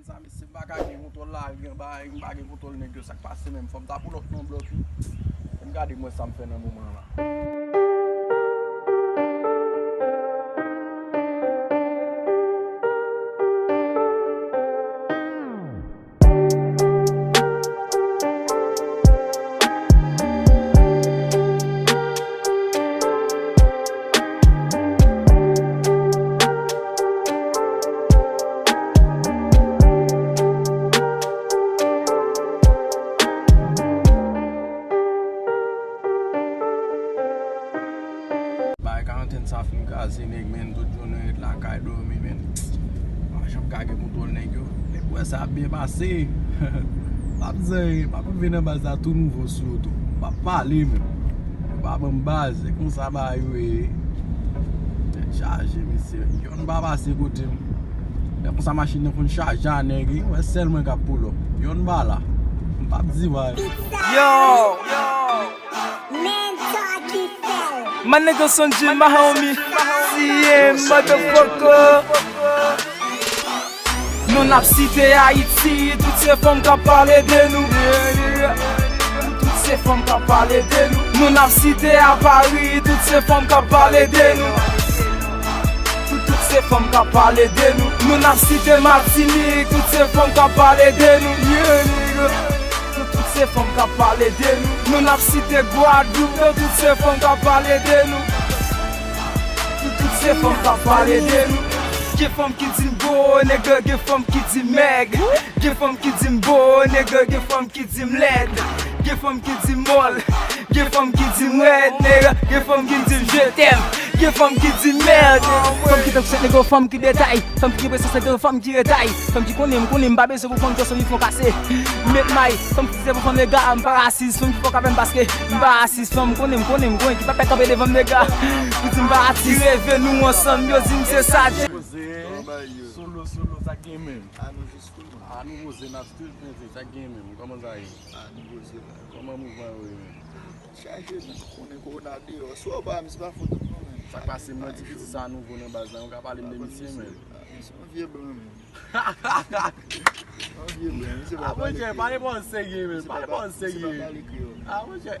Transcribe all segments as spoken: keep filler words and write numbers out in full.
Sa, mesye, m pa ka gen kontwòl la, gen bagay, m pa gen kontwòl nèg yo, sa k pase menm? Fò m ta pull up nan blòk wi. Fò m gade mwen sa m fè nan moman an la. Bay karantèn sa fin kraze nèg, men tout jounen ret lakay dòmi, men pa janm ka gen kontwòl nèg yo. Nèg wè sa ap byen pase. M ap zanmi, m ap rive nan baz la tou nouvo sou yo tou. M ap pale, men yo pa ban m baz. Se konsa bagay yo ye. Tèt chaje, mesye. Yonn pa pase kote m. Lè konsa machin nan konn chaje a nèg, wi. Wè sèl mwen k ap pull up. Yonn pa la. M p ap di bagay. Yo! Man nigga Sonji, my homie. C M motherfucker. Nou n ap site Ayiti, tout se fanm k ap pale de nou. Tout se fanm k ap pale de nou. Nou n ap site a Pari, tout se fanm k ap pale de nou. Tout, tout se fanm k ap pale de nou. Nou n ap site Matinik, tout se fanm k ap pale de nou. Yeah, nigga. Tout, tout se fanm k ap pale de nou. Nou n ap site Gwadloup yo, tout se fanm k ap pale de nou. Tout, tout se fanm k ap pale de nou. Gen fanm ki di m gwo, nèg, gen fanm ki di m mèg. Gen fanm ki di m bo, nèg, gen fanm ki di m lèd. Gen fanm ki di m mòl. Gen fanm ki di m rèd, nèg. Gen fanm ki di m je t'aime. Gen fanm ki di m mèd. Fanm ki tankou sèt nèg, fanm ki detay. Fanm ki gen presans, nèg, fanm ki retay. Fanm ki konnen m, konnen m pa bezwen pou fanm ki sou li fon kase. Met may, fanm ki se pou fanm nèg, m pa rasis. Fanm ki fòk avè m paske m pa rasis. Fanm konnen m, konnen m, konnen ki pa pè kanpe devan m, nèg. Pou di m pa atis. Ki reve nou ansanm, yo di m se sa. Poze, solo, solo, sa k gen menm? A nou jis tou, man. A nou poze, n ap still penze, sa k gen menm? Kòman sa ye? A nou poze la. Kòman mouvman yo ye menm? Chaje, men konnen kowona deyò. Si w pa, misye pa foutan non, men. Sa k pase, mwen di piti sa nouvo nan baz la, yo ka pale m de misye, men. A, misye yon vye blan, men. Yon vye blan, misye pa pale kreyòl. A, monchè, pale pa w serye, men. Pale pa w serye. Misye pa pale kreyòl. A, monchè.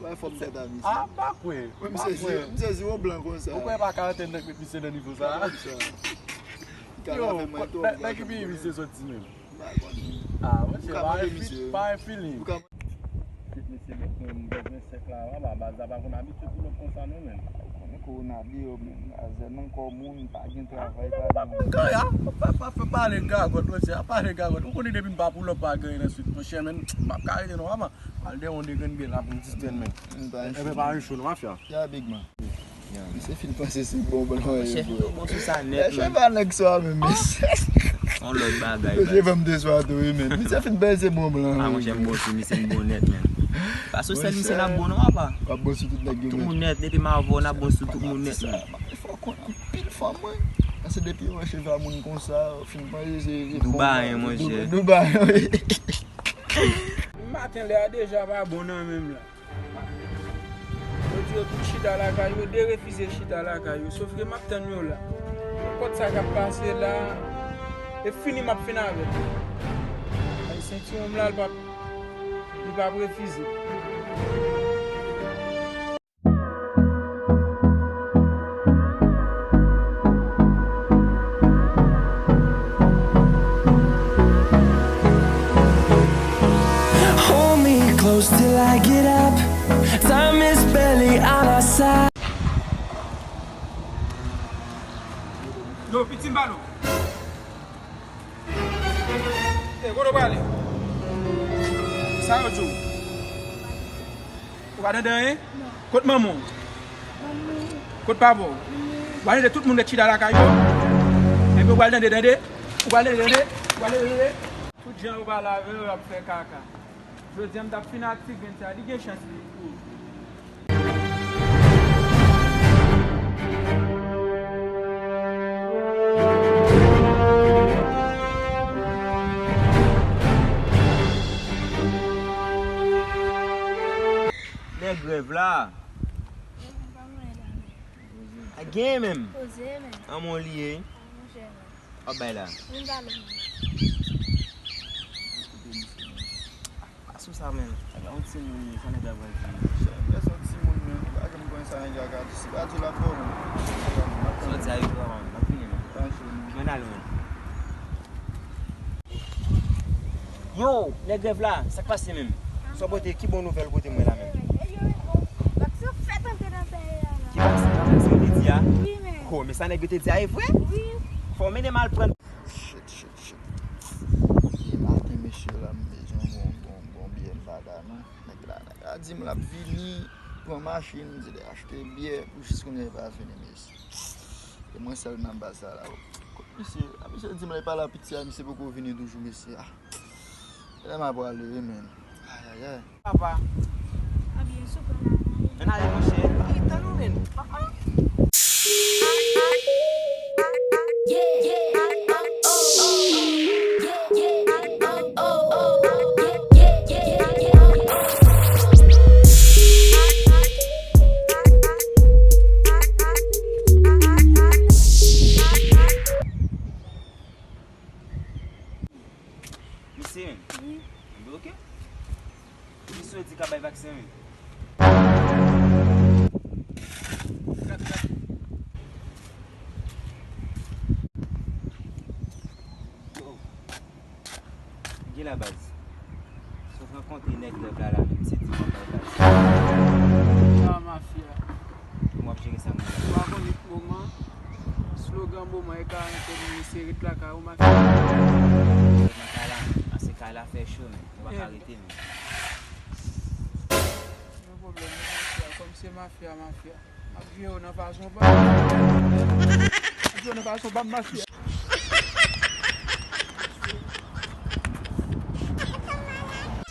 Wè fòm tèt a misye. A, m pa kwè. Wi, misye zi-, misye ziwo blan konsa. Ou kwè pa karantèn nan k met misye nan nivo sa a? Yo, nèg ki piye misye soti menm. Ah, monchè, pa gen feeling. Kit mesye met mwen m vennsenk la, papa, baz la pa konn abitye pull up konsa non, menm. Konnen kowona deyò, menm. Azè nan kò moun, pa gen travay, pa gen. Kaya, pa, pa, pa pale gagòt, monchè, pa pale gagòt. Ou konnen depi m pa pull up pa gen anyen nan swit, monchè, men m ap ka rete non, papa. Al de yon de grenn byen la pou m distend, men. Enben pa yon cho non, mafya. Ya, big man. Misye fin panse se bon blan ye, bro. Chèf, ou bon sou sa nèt, man. Chèf a nèg sa menm, mesye. On lòt bagay, baz. Chèf a m de swa tou, wi, men. Misye fin panse se bon blan ye. Ah, monchè, m bon sou misye, m bon nèt, men. Pa sou sèl misye n ap bon, non, papa. W ap bon sou tout nèg yo, men. Tout moun nèt, depi m avè w, n ap bon sou tout moun nèt, men. Fò w konn anpil fanm, wi. Paske depi yo wè chèf a moun konsa, yo fin panse se, se bon blan. Dubaï, monchè. Dubaï, wi. Maten lè a deja pa bon nan menm la. Yo di yo tout chita lakay yo, de refize chita lakay yo, sof ke m ap tann yo la. Nenpòt sa k ap pase la, e fini m ap fin avè l. Ay, sentiwon m la, l p ap, li p ap refize. Hold me close till I get up. Time is barely on our side. Yo, pitit m pa non. E, kote w prale? Sa yo di w? Ou pa tande anyen? Non. Kot manman w? Manman. Kot papa w? Manman. Ou pa tande tout moun nèt chita lakay yo? Enben ou pral tande, tande? Ou pral tande, tande? Ou pral tande, tande? Tout jan yo pale avè yo, y ap fè kaka. Jodi a m t ap fin ak ti grenn sa, li gen chans li. Lè grèv la. A gen menm. Poze menm. An mon li ye. W ap bay la. Vin pale menm. Sou sa, men. Ala yon timoun, men, sa nèg la pral di. Chè, se yon timoun, men. Ou pa janm konnen sa nèg la ka di. Si pa di l ap bon, men. Sa w di a, yo, papa, m ap vini, men. Tanche, men. Mwen ale, men. Yo, nèg Rèv la, sa k pase menm? Sa w pote, ki bon nouvèl ou pote mwen la menm? Yo, yo, yo, yo, sa fèt antre nan peyi a la. Ki pase, sa w te di a? Wi, men. Oh, men sa nèg yo te di a, e vre? Wi. Fò w mennen m al pran. Shit, shit, shit. Depi maten, mesye, la, m bezwen yon bon, bon, bon byè m pa ka, non. Nèg la, nèg la di m l ap vini, pran machin, m di li achte byè, pou jis kounye a li pa vini, mesye. E mwen sèl nan baz sa la. Kot misye? A, misye di m li pa la piti a, misye poko vini toujou, mesye. Ah. Lè m ap prale, wi, men. Ayayay. Papa. A byen, sou pran la. Men ale, monchè. Ay, tann ou, men. Ah, ah. Misye, men. Wi. Anben, oke. Misye di ka bay vaksen, wi. Yo. Gen la baz. Si w rankontre nèg Rèv la la, misye di w anba baz. Ah, mafya. Kòman w ap jere sa, moun? Ou pa konn moman, slogan moman e ka rantre moun se ret lakay ou, mafya. Nan kay la, ase kay la fè cho, men. Ou pa ka rete, men. Gen pwoblèm, non, mafya, kòm se mafya, mafya. M ap jere w nan fason pa m. M ap jere w nan fason pa m, mafya.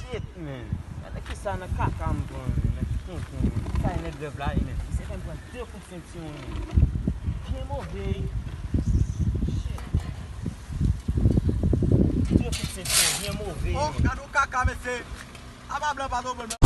Shit, man. Gade kisa nan kaka m pran, man. Nan ki tonton, man. Kisa e nèg Rèv la ye, man? Misye fè m pran de kout sentiwon, man. Byen move, wi. Shit. De kout sentiwon, byen move, man. Oh, gade yon kaka, mesye. Apa blan pa t